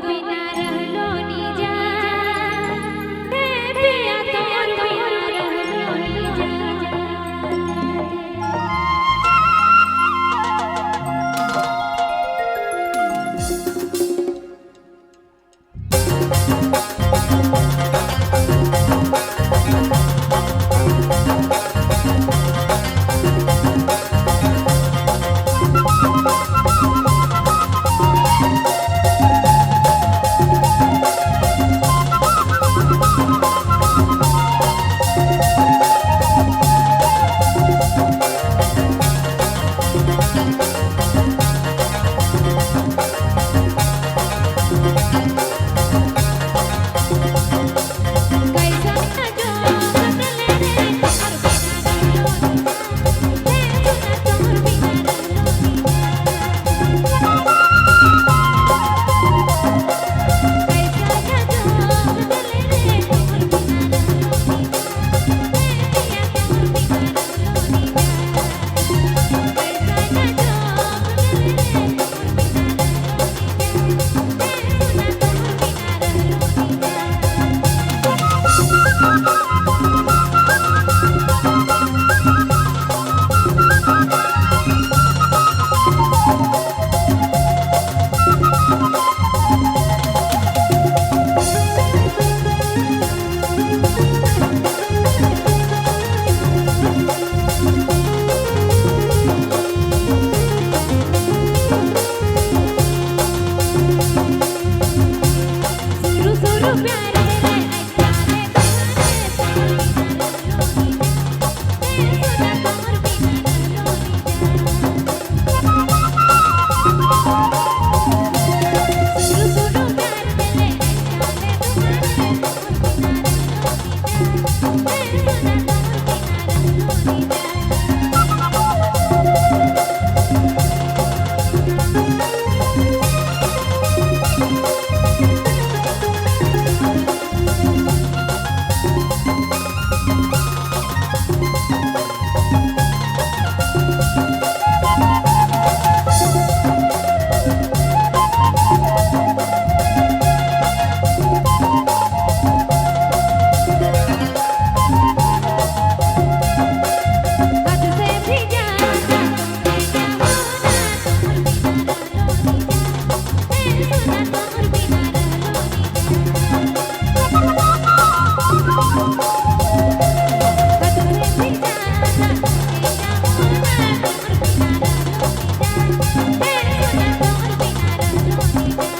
बिना रहलो नी जा, हे पिया तोर बिना रहलो नी जा। कैसा जो बदले रे तोर बिना रहलो नी जा, हे सुना तोर बिना रहलो नी जा। कैसा जो बदले रे तोर बिना रहलो नी जा, हे पिया तोर बिना रहलो नी जा। कैसा जो बदले रे तोर बिना रहलो नी जा, हे सुना तोर बिना रहलो नी जा। सुरु सुरु प्यारे रे ऐसा रे तुम्हारे तोर बिना रहलो नी जा, हे सुना तोर बिना रहलो नी जा। सुरु सुरु प्यार रे ऐसा रे तुम्हारे तोर बिना रहलो नी जा, हे सुना तोर बिना रहलो नी जा। हद से भी ज्यादा तुमसे क्या होना, तोर बिना रहलो नी जा, हे सुना तोर बिना रहलो नी जा। हद से भी ज्यादा तुमसे क्या होना, तोर बिना रहलो नी जा, हे सुना तोर बिना रहलो नी जा।